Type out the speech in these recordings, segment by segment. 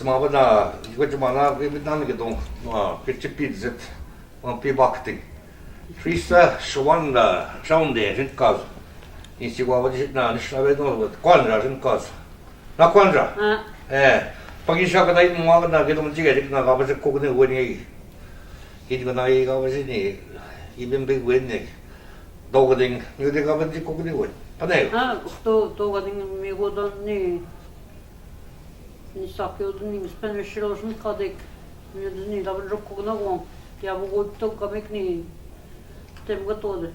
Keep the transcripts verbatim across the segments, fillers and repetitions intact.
Mabana, igo jumana, we bit nan gidong, ma, ke chipit zit, ma, pi bakti. Trisa, shwanda, shaunde, rintkaz. Insi gwa wadi na, nishna we no, kwanra, rintkaz. Na kwanra. Ah. Eh, pagi shaka dai mwa na, gidong jige, dik na, gaba se kuk ne wani. Gid na, gaba se ni, ibin big win ne. Dogading, mi de gaba se kuk ne wani. Pane. Ah, to, to gading, mi go don ni. Ni sake o dni Spanish rožen kadek. Ni dni da ben rokko na gon. Ja bo go to kamek ni. Tem ga to de.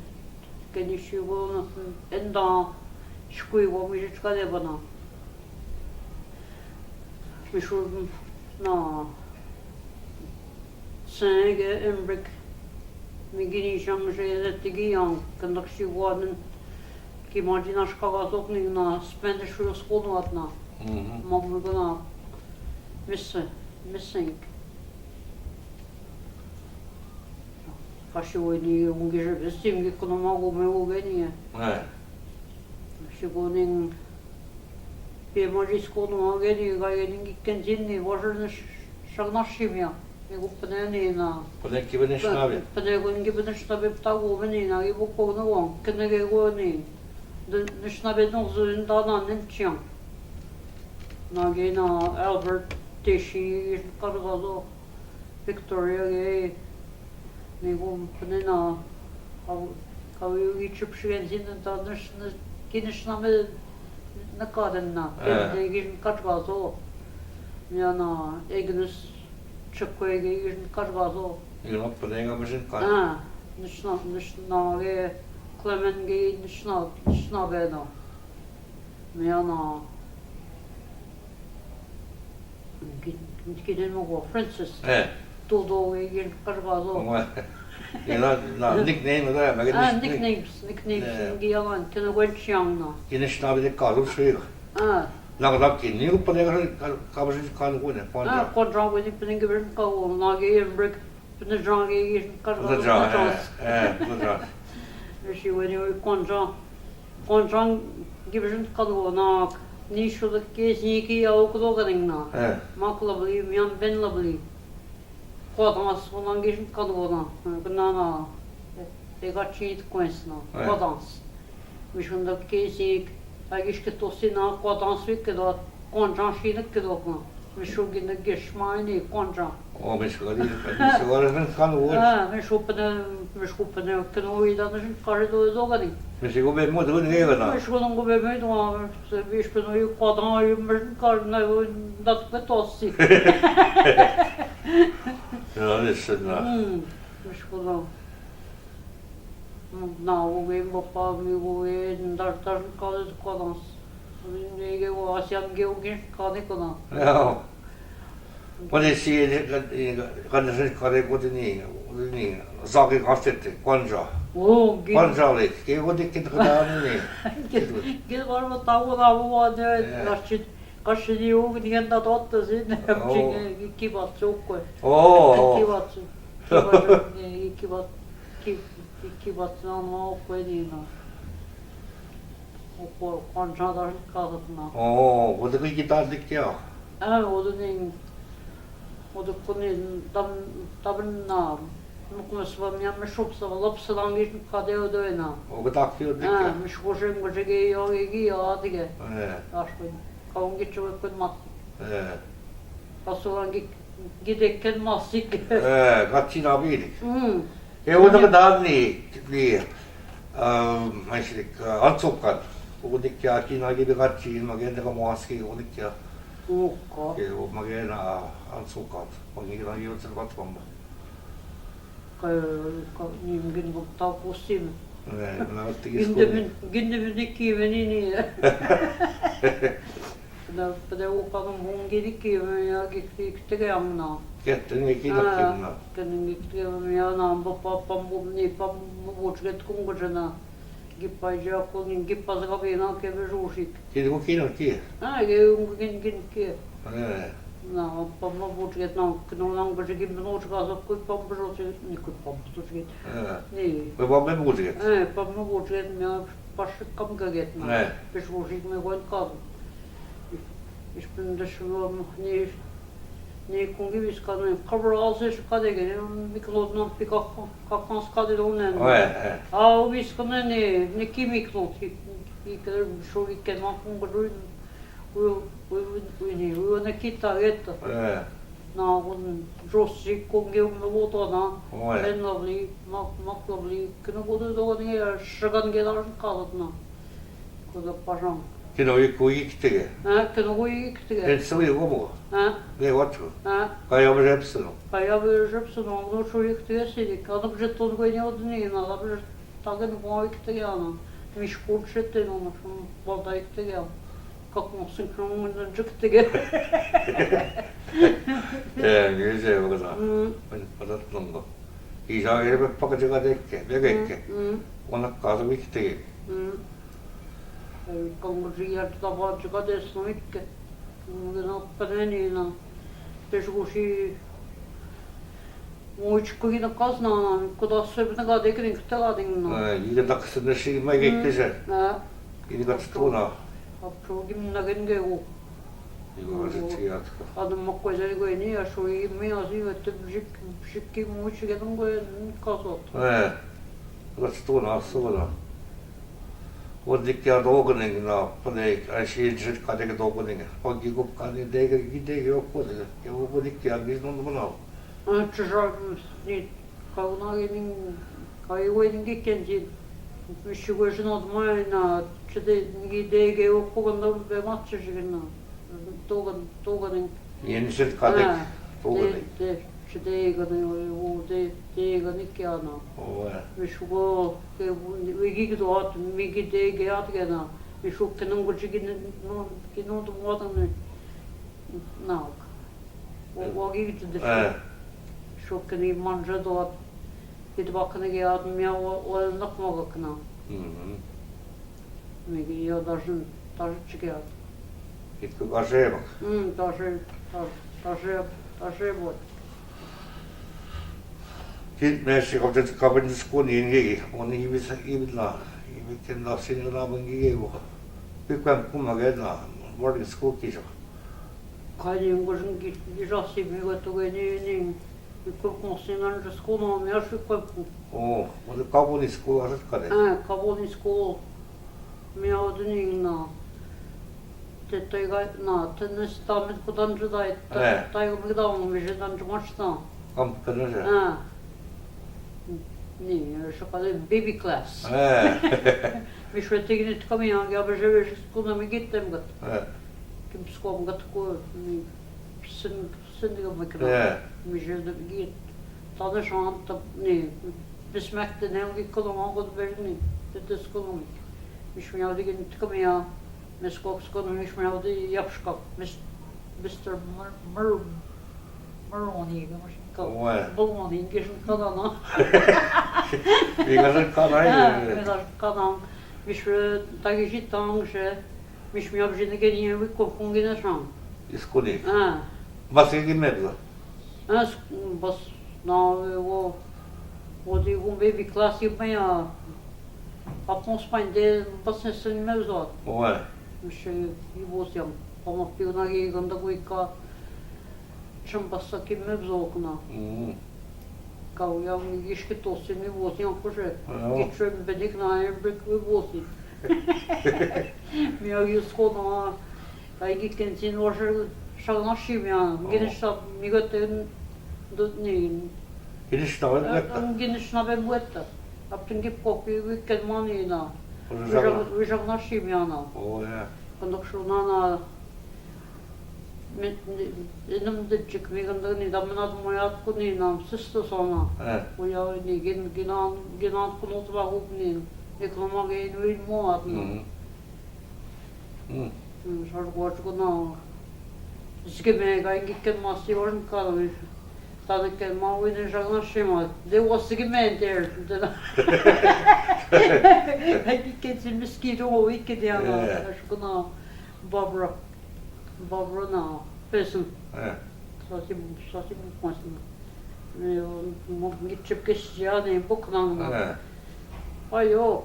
Ke ni shi go na en da. Shkui go mi jit ka de bana. Mi shu na. Sen ge embrek. Mi gini shang je de tigi yang. Kandak shi go anen. Ki mardi na shka ga sok ni na Spanish rožen skon wat na. Mhm. Mamu gana missing, missing. Kashi wo ni ungi je bestim ki kono mago me wo gani ya. Eh. Shi go ning pe maji sko no gani ga gani ki kenjin ni wo je shagna shimya. Nego pne ni na. Pne ki bene shnabe. Pne go ngi bene shnabe ta go bene na, gi bo ko no wan, kene ge go ni. De nishna be no zo in da na nen chiang. Na ge na Albert Teshi kar ga zo. Victoria ge. Nego pne na. Au, au yu gi chip shigen zin da nishna, ki nishna me na ka den na. Eh. De gi kat ga zo. Ya na Agnes Chakwe ge gi kat ga zo. Ino pne ga machine ka. Ah, nishna, nishna ge Clement ge nishna, nishna be na. Mia na. Ki, ki den mo go Francis. Eh. Todo ge gi kat ga zo. Ino, na, nickname da, ma ge. Ah, nicknames, nicknames. Eh. Gi ya man, kene wen chiang na. Ki nishna be ka zo shui. Ah. Na, na, ki ni upane ka, ka, ka, ka, ka, ko ne, kwanra. Ah, kwanra, we ni pne ge ben ka wo, na ge em break. Pne jang ge, ge, kar pne jang, eh, eh, pne jang. Shi we ni we kwanra. Kwanra ge ben ka wo na, ni shu de ke si ki ya o ko ga na. Eh. Ma ko la bli, mi am ben la bli. Kwadans, kwadans ge ka do na, na, na, e ga chit kwens na, kwadans. Mi shun da ke si, a gish ke to si na, kwadans wi ke do, kwanra shi na ke do na. Mi shun gi na gish ma ni kwanra. O, mi shun gi, mi shun gi na kan wo. Ah, mi shun pne, mi shun pne, ke no wi da na shun kare do do ga ni. Mi shun go be mo do ni ga na. Mi shun go be mo do, se bi shun no yu kwadans yu mi shun kar na, dat ke to si. Ja, det skjønner jeg. Mm, vi skulle, mm, naboen, pappa, mi go, ndar, ndar, kal, kal, dans. Nege, o, asian, ge, o, ge, kane, kona. Ja. Pone si, kan, kan, kan, kan, kone ni, ni, zake, kastete, kwanra. O, ge. Kwanra, le, ke, o, de, ke, kone ni. Ge, ge, var, var, tawo, naboen, de, ja. Lastit. Kashi ni u ni enda dotte sin. Oh. Ching, eh, ki bat so ko. Oh. Ki bat so. Ki bat so, eh, ki bat, ki, ki, ki bat na no ko ni na. O ko, kwanra da ka na. Oh, wo de ki ta de kya? Ah, wo de ni, wo de ko ni dam, dam na. Nuk mes ba mi me shop sa lop sa dangi ka de o de na. O ga tak fi o de kya? Ah, mi shko je ngo je ge yo ge gi yo de ge. Eh. Ash ko. Kaungi chwe kun mat. Eh. Pasolangi gideken masik. Eh, gachi na biri. Mm. E, o da ni, ni, ah, mas, ah, ansokan. O de kya ki na gi de gachi, ma ge de ka maski, o de kya. O ka. Ke o ma ge na ansokan. O ni na gi o se bat pamba. Ka, ka, ni mungkin ko ta ko sim. Ne, na, ti ginde min, ginde min ki meni ni. Na, pada o ka mungkin ki me ya ki, ki te ke amna. Ke te ni ki na ki na. Ke ni ki te me ya na, ba pa, pa, ni pa, bo, ke tkun ko jana. Gipa ja ko ni gipa sa ka be na ke be joshik. Ki ko ki na ki? Ah, ke un kin kin ki. Eh. Na, pamma butget na, kino lang butget, bino chka so, kui pam bro se, ni kui pam butget. Eh. Ni. Kui pam butget. Eh, pam butget, na, pas kam ka get na. Eh. Pes butget me wan kam. Ish pun de shlo, ni, ने कूंगी भी इसका ने खबर आल से इसका दे गए, मिकलो ना पिका, काका इसका दे दो ने। ओए, ओए। आओ भी इसका ने, ने, ने की मिकलो थी, ये कर, शोरी के ना कूंगा डोई, वो, वो, वो, वो नहीं, वो ने किता गए तो। ओए। ना, वो जोशी कूंगे में वो तो ना, ओए। पेन लवली, मक, मक लवली, किनो को तो दो नहीं, शगन के दान कालत ना। Куда пожалуйста. Кин ой куи китеге. А, кин ой китеге. Эт сылы его было. А? Не, вот что. А? Кая бы жепсину. Кая бы жепсину, ну что их китеге сидит. Када бы жетон кой не одни, надо бы же так и ну китеге она. Миш курче те, ну, ну, балда их китеге. Как он синхронно джик китеге. Э, нельзя его, да. М. Подотнул бы. И за это пока джига деке, бегайке. М, м. Она каза их китеге. М. Э, кому же я туда ба джига десну икке. М, ну, пенени на. Пешгуши мучку и на казна, куда особенно гаде книг тела дин на. Э, и так сыныши май гекте же. А. И не как что на. Апчугим на генге у. Его же тиятка. Адам маккой ден гой не, а шо и ми ази вот бжик, бжик ки муч генге гой, н-, казот. Э, вот что на особенно. Вот дикя долго не на, подей, а ши жит кадек долго не. Паги губ кани деге, ги деге, окко деге. Я вот дикя, а гиз нон манал. А, чужак, м, не, кавна генин, кайгой нинги кензин. Мишугой жин одмай на, чуде нинги деге, окко ганда бе мат чужигина. Тоган, тоган. Ен жит кадек, а, тоган. Де, де, чуде ганы, о, де, де ганы кяна. Ова. Мишуго, ке, виги гдоат, миги деге ат гена. Мишуг кенун гучи гин, ну, кенун думатан, нак. О, э, оги гитдир. Э. Шо кини манжа дот, кит бакны геат, мя о, о нак мага кна. Мгм. Меги я даже, даже чигеат. Кит ку гажебак. М, даже, даже, даже, даже вот. Кит меши кабден, кабден скун инги, он и виса, и видна, и видна синна бангиге его. Пиквам кумагедна, boarding school кижа. Кайден гожин ги-, гижаси ми готове не, не, и куркун синан же скуна, ми аши куркун. О, вот кабуни скул, а как каде? А, кабуни скул. Ми одни на. Те тайга, на, те не ста ми кудан же дай, та-, э, тайга ми гдал, ми же дан же мачта. Кам каде же? А. Не, шо каде baby class. Э. Ми шо тегни ткам я, я бы же веш скуна ми гиттем гат. Э. Ким ском гат ко, ми сын, сын дига микро. Э. Ми же да гит. Таны шант, не, бисмекте не, ги колома год бежни, те те скуна ми. Ми шо я диген ткам я, ми скок скуна, ми шо я ди япшка, мис-, мистер Мар-, Мар-, Марони, га машинка. Ой. Балони, гешин кадана. Ми гашин кадана, а, э. Ми гашин кадана. Миш, э, таги житан же. Миш, ми абжин гени, ви кохун гена шан. Искуни. А. Бас гени мебла. А, с-, бас, на, э, во, вот и гумбе би класс и моя. Апон спанде, бас не сын мебзот. Ой. Миш, и восьям. Пама пивна ги ганда гуйка. Чем басаки ме взокна. Мгм. Кау я ми гишки тости ми вози, а куже. Ага. Гичо ми бедик на, я бек ви вози. Ми я юско на, кай ги кенцин ваше шагна шимя. Ага. Гиништа ми гатен дот не. Гиништа бен гатта? Гиништа бен гатта. Аптин ги покуй ви кенмани на. Вижагна шимя на. О, я. Кондок шуна на. Мен, эдем дечик, ми гандык ни, да мен ад моя атку ни, нам сесто сона. Э. Уя ни ген, генан, генан кунут вагук ни, эклама ген вин мо атна. Мгм. Мгм. М, шар гочку на. Згеме гай гикен маси орн калви. Таны кен ма уйне жагна шима. Де осиги мен дер, де на. Аки кенци миски ро уйки де ана. Э. Ашкуна бабра. Бабра на. Песен. Э. Саси, саси букмасна. Э, он, мо, гитче кесяне, букнан на. Э. Айок.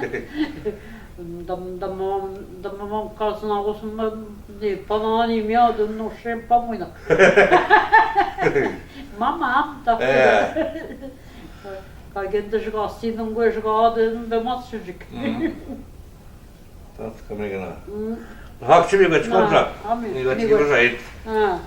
De, de, de, de man kan snakke som det, på en annen måte, norsk på munnen. Mamma, da. Ja. Kan ikke det skal si noen ganger, skal det, det masse slik. Mm. Dat kan ik nou. Mm. Hak je weer met kontra. Amen. Nee, dat je weer zei. Ja.